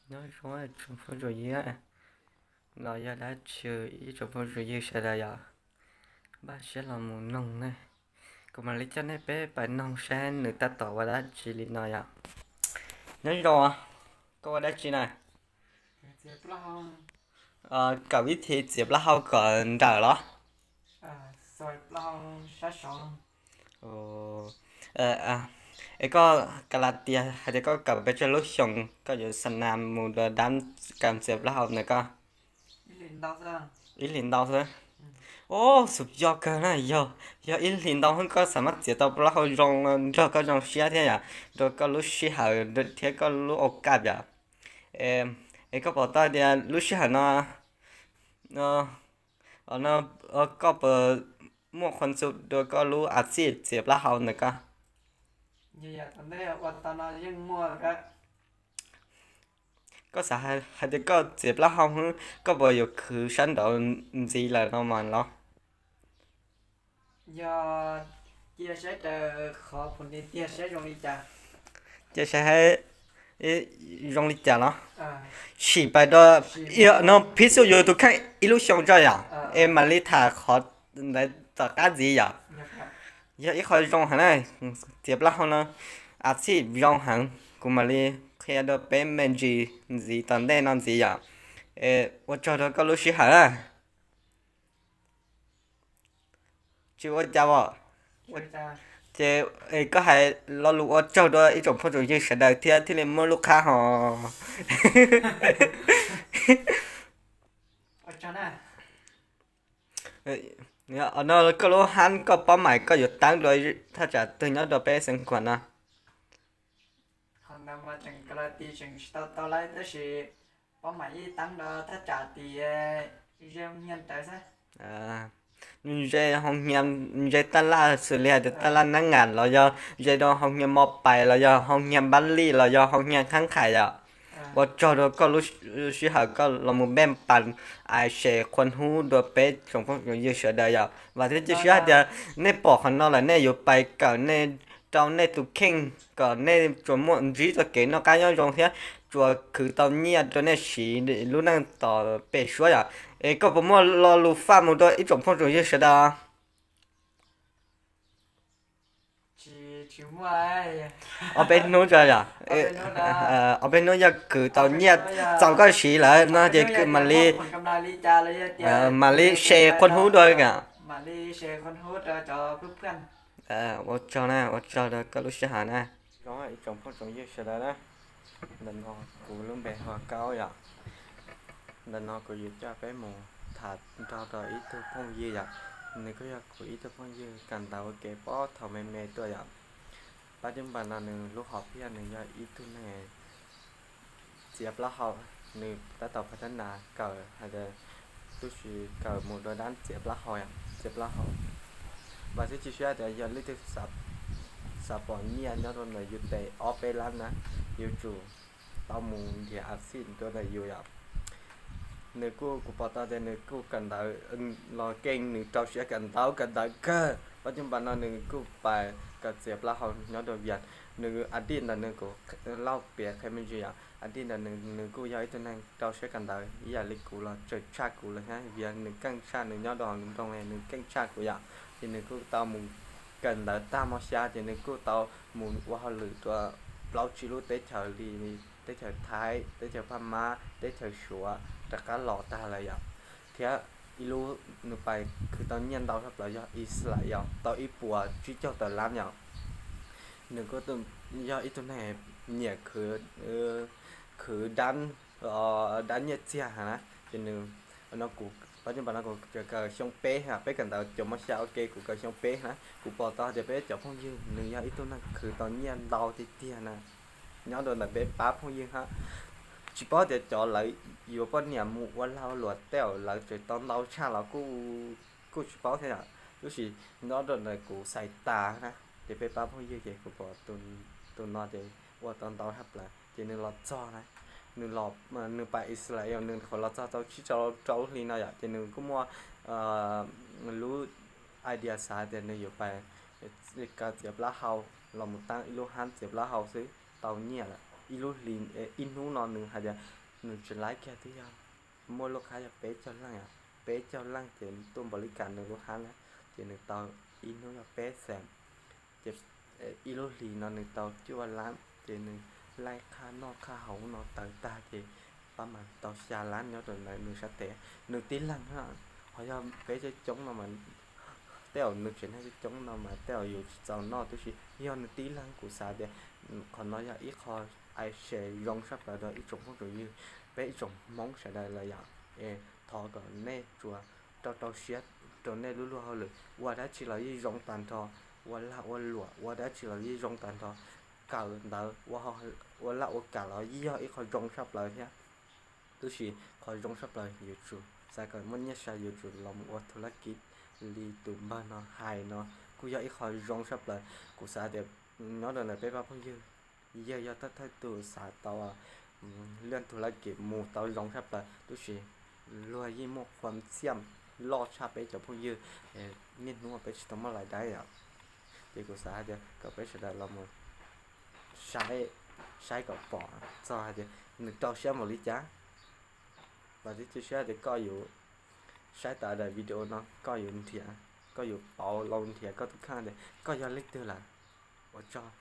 Nyob zoo tsoom phooj tsoom ywg, no yog dab tsi ib tsoom phooj tsoom ywg sawv daws yom, npaj siab los mus noog ne. Kuv mam li coj nej peb pais noog saib nws tab tom ua dab tsi li no yom. Nyob zoo, koj ua dab tsi na? Kawm ib thiv txiav plaub hau kom nrawm los? Es koj ka la tias hais tias koj kawm pes tsawg lub xyoo, koj yuav xa nas mus dua dab kam txiav plaub hau ntawm koj? Ib hlis ntau xwb. Ub, xus yog kawg na, yog, yog ib hlis ntau xwb koj xam mab txiav tau plaub hau zoo nrog koj zoo siab thiab yom, rau koj lub sij hawm thiab koj lub au kaj yom. Es koj pom tau tias lub sij hawm no, no, koj puas muaj qhuas txu dua koj lub a txij txiav plaub hau ntawm koj? Koj xav hais tias koj txiav plaub hau, koj puas yuav khwv sab nraud ntxiv lawm no mas los? Cia saib zoo li cas los? Sim pais rau, no phiv xub yuav tus kheej ib lub xyoo tso yom, es mam li tham qhov ntawd tom qab ntxiv yom. Yog ib qho zoo heev na, txiav plaub hau no a txij zoo heev, kuv mam li qhia rau peb me ntsis ntxiv tom ntej no ntxiv yom. Es ua tsaug rau koj lub sij hawm na. Tsis ua cas os. Ces koj hais lo lus ua tsaug rau ib tsoom phooj tsoom ywg sawv daws thiab thiaj li muaj lub qhab ho. No koj lub hab koj paub mas koj yuav teeb dua thaj tsam twg nyob rau peb xeev Khuam no? Ze hoo hia, ze taj laj xws li hais tias taj laj Nab Ngas los yog ze rau hoo hia Mo Pais los yog hoo hia Npab Lij los yog hoo hia Khaab Qhais yom. Ua tsaug rau koj lub sij hawm koj los mus npaj pas, ais se qhuas hnub dua peb tsoom phooj tsoom ywg sawv daws yom. Vam thiab cia siab hais tias nej pom qhov no lawm nej yuav pais kawm nej, rau nej tus kheej kom nej tsuas muaj ntsib txoj kev noj qab nyob zoo thiab tsuas khwv tau nyiaj rau nej siv lub neej tom pem suab yom. Es koj puas muaj lo lus faj mus rau ib tsoom phooj tsoom ywg sawv daws? Ob peb hnub tso yom. Ob peb hnub yog khwv tau nyiaj txaus koj siv lawm no ces mam li, mam li se qhuas hnub dua. Ua tsaug na, ua tsaug rau koj lub sij hawm na. Zoo ib tsoom phooj tsoom ywg sawv daws na, ntawm no kuv lub npe hu ua Kaub yom. Ntawm no kuv yuav coj peb mus tham nrog rau ib tug phooj ywg yom. Nws kuj yog kuv ib tug phooj ywg kawm ntawv ua ke puag thaum me me tuaj yom. Pab cub npas no nws lub hom phiaj nws yog ib tug neeg txiav plaub hau, nws tab tom pha thab nas kawm hais tias tub si kawm mus dua dab txiav plaub hau, txiav plaub hau. Vam thiab cia siab tias yog leej twg xav pom nyiaj nyob rau ntawm yus tes ob peb lab na, yuav tsum tau mus nrhiav a xij rau ntawm yus yom. Nws kuj, kuv pom tau tias nws kuj kawm ntawv los keej, nws rau siab kawm ntawv, kawm ntawv kawg. Pab cub npas no nws kuj pais kawm txiav plaub hau nyob rau Vias. Nws a dij ntawm nws kuv lauj piav qhia me ntsis yom, a dij ntawm nws, nws kuj yog ib tug neeg rau siab kawm ntawv ib yam li kuv los tseem tshaj kuv lawm thiab, Vias nws keej tshaj, nws nyob rau hauv nroog nws keej tshaj kuv yom. Ces nws kuj tau mus kawm ntawv tag mos xya ces nws kuj tau mus ua hauj lwm rau plaub tsib lub teb chaws li teb chaws Thaib, teb chaws Phaj Mab, teb chaws Suav rov qab los tag lawm yom. Thiab ib lub nws pais khwv tau nyiaj ntau tshaj plaws yog Israel tau ib puas tsib caug tawm lab yom. Nws kuj yog ib tug neeg nyiam khwv, khwv dab, dab nyiaj txiag heev na. Ces nws, no kuv, pab cub npas no kuv kawm xyoo peb, peb kawm ntawv cov mos xya ua ke, kuv kawm xyoo peb na. Kuv pom tau tias peb cov phooj ywg nws yog ib tug neeg khwv tau nyiaj ntau tiag tiag na, nyob rau ntawm peb pab phooj ywg hab. Tsis paub tias cov lawv yuav poj niam mus ua lag ua luam tej zaum lawv tseem tau ntau tshaj los kuj, kuj tsis paub thiab yom. Tab sis nyob rau ntawm kuv xaiv tas na, ces peb pab phooj ywg ces kuv pom tus no ces ua tau ntau tshaj plaws. Ces nws los txog na, nws los, nws pais Israel nws qhuav los txog tau tsib rau hli no yom, ces nws kuj muaj lub idea xav tias nws yuav pais kaw txiav plaub hau, los mus tab ib lub hab txiav plaub hau xwb tau nyiaj lawm. ib lub hli, ib hnub no nws hais tias nws tsis laib kiag twb yog muaj lub hab yog peb caug leej, peb caug leej ces tuaj npaum li cas nws lub hab na, ces nws tau ib hnub yog peb xees, ces ib lub hlis no nws tau cuaj lab, ces nws laij qhab noj qhab haus no tawv tag ces pab mas tau xya lab nyob rau ntawm nws sab tes. Nws tib leeg, ho yog peb coob coob no mas, tej zaum nws tsev neeg coob coob no mas tej zaum yus tsis txaus noj, tab sis yog nws tib leeg kuv xav tias qhov no yog ib qho ai se zoo sab plaws rau ib tsoom phooj tsoom ywg, peb ib tsoom Hmoob sawv daws lawm yom. Es thov kom nej tsuas rau rau siab rau nej lub luag hauj lwm, ua dab tsi los yeej zoo tag nrho, ua lag ua luam ua dab tsi los yeej zoo tag nrho. Kawm ntawv ua lag ua kam los yeej yog ib qho zoo sab plaws thiab. Tab sis qhov zoo sab plaws yuav tsum xav kom muaj nyiaj sai yuav tsum los mus ua thub lab kiv li tus npawg no hais no kuj yog ib qho zoo sab plaws. Kuv xav tias nyob rau ntawm peb pab phooj ywg, yawg yog thawj thawj tus xav tau liaj thub lab kiv mus tau zoo sab plaws, tab sis luag yeej muaj qhuam xiam loj tshaj peb cov phooj ywg, niaj hnub peb tsis tau muaj lais dai yom. Ces kuv xav hais tias kom peb sawv daws los mus saib, saib kom pom txog hais tias nws rau siab npaum li cas. Los twb cia siab tias koj yuav saib tas daim video no koj yuav nrhiav, koj yuav pauv los nrhiav koj tus kheej tias koj yog leej twg lawm. Ua tsaug.